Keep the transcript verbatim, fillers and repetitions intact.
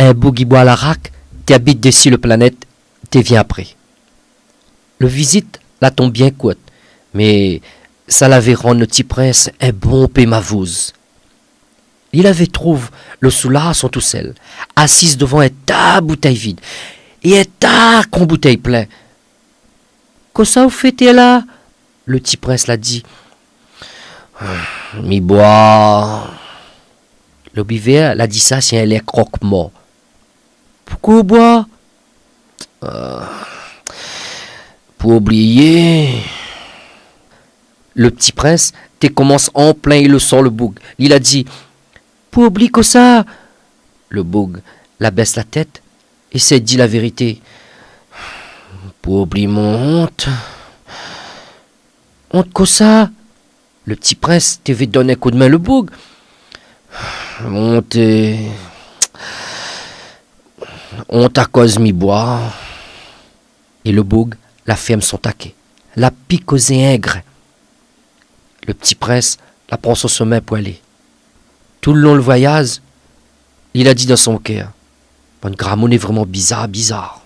In boug i boi larak té abit dési lo planèt té vien apré. Lo vizit la tonm bien kourt, mé sa lavé rann lo ti prins in bonpé mavouz. Li lavé trouv lo soular son tousèl, asiz dovan in ta boutèy vid é in ta gran boutèy plin. « Kosa ou fé té la ? » Lo ti prins la di. « Mi boi. » Lo bivèr la di sa si in lèr krokmor. « Poukosa ou boi ? » « Pou oublié. » Lo ti prins té komans anplin é lo sor lo boug. Li la di. « Pou oubli kosa ? » Lo boug la bès la tèt é sa di la vérité. « Pou oubli mon ont. » « Ont kosa ? » Lo ti prins té vé donn in koudmin lo boug. « Ont, euh, ont akoz mi boi. » É lo boug la fèrm son takèt. La pi kozé in grin. Lo ti prins la pran son somin pou alé. Toulong lo voiyaz, li la di dan son kèr : « Bann gramoun lé vréman bizar, bizar. »